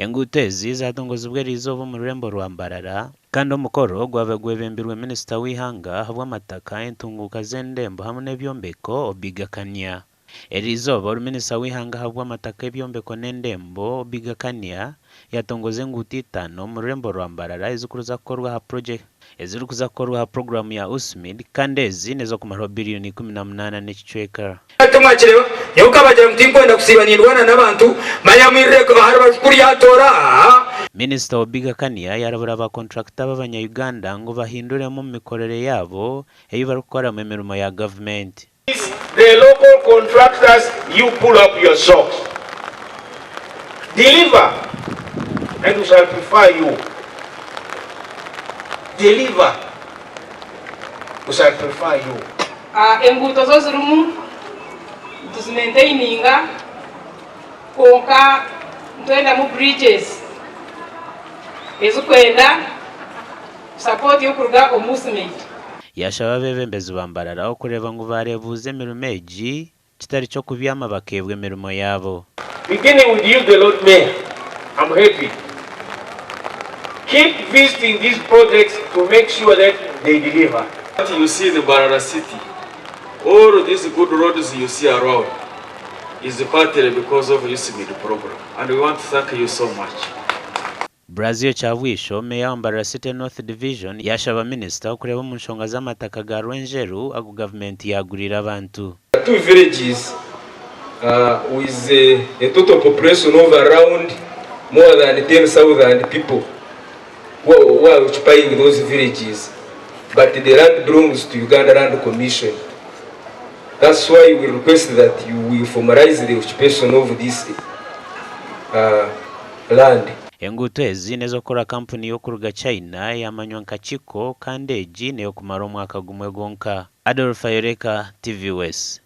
Enguuto ezi zatongozibwa eriizooba omu rurembo rwa Mbarara kandi omukoro gwaba gwebembirwe minisita w'eihanga ahabw'amataka, entunguuka z'endembo hamwe n'ebyombeko Obiga Kania. Eriizooba ori minisita w'eihanga ahabw'amataka, ebyombeko n'endembo Obiga Kania yatongoza enguuto itaano omu rurembo rwa Mbarara ezirikuza kukorwa aha ezirikuza kukorwa aha puroguraamu ya USMID kandi ezi n'ez'okumaraho biriyoni 18 n'ekicweka. Hati mwakireeba? Nyowe nkabagira ngu tinkwenda kusiiba nindwana n'abantu, manya mwirire aha rubaju kuriya ntoora aha. Minisita Obiga Kania yarabura ba kontrakita b'abanya-Uganda ngu bahinduremu omu mikorere yaabo ei barikukoramu emirimo ya gavumenti. The local contractors you pull up your socks deliver and we shall prefer you deliver we shall prefer you. Enguuto zo zirimu nituzimentaininga kwonka nitwendamu bridges ezirikwenda support y'okuruga omu USMID. Yaashaba abeebembezi ba Mbarara okureeba ngu baareebuuza emirimo egi kitari ky'okubyama bakeebwa emirimo yaabo. Beginning with you the Lord Mayor, I'm happy. Keep visiting these projects to make sure that they deliver. What you see in Mbarara city, all these good roads you see around is partly because of USMID program and we want to thank you so much. Brazio Kyabwisho, Meeya wa Mbarara City North Division yaashaba minisita okureeba omu nshonga z'amataka ga Rwenjeru agu gavumenti yaaguriire abantu. Two villages with a total population of around more than 10,000 people who are occupying those villages but the land belongs to Uganda Land Commission. That's why we request that you will formalize the occupation of this land. Enguuto ezi n'ez'okukora kampuni y'okuruga China eyamanywa nka Chicco kandi egi n'ey'okumara omwaka gumwe gwonka. Adolf Ayoreka, TV West.